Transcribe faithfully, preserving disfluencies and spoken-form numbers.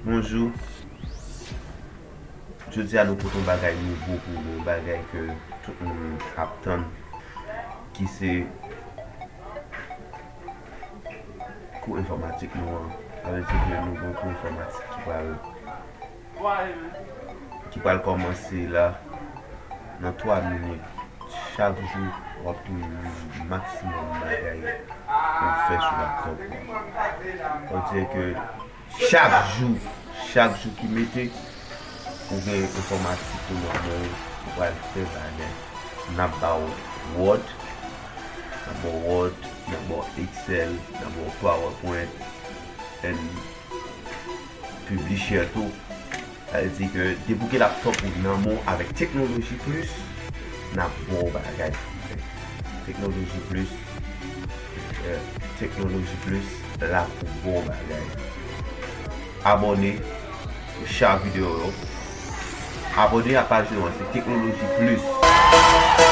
Bonjou. Jodi a nou pote yon bagay nouvo pou nou, yon bagay ke tout moun ap tann, ki se kou enfòmatik nou an. Sa vle di ke nou gen yon kou enfòmatik ki pral, ki pral kòmanse la nan twa minit. Chak jou, w ap tounen yon maksimòm bagay pou w fè sou laptòp ou. Sa vle di ke chak jou, chak jou ki mete, ou gen enfòmatik ou nan men w, ou pral fè bagay. N ap ba w Word, n ap ba w Word, n ap ba w Excel, n ap ba w PowerPoint, and Publisher tou. Sa vle di ke depi w gen laptòp ou nan men w avèk Teknoloji Plis, n ap ba w bagay pou w fè. Teknoloji Plis, eh, Teknoloji Plis la pou ba w bagay. Abòne, share videyo yo. Abòne a paj nou an, se Teknoloji Plis.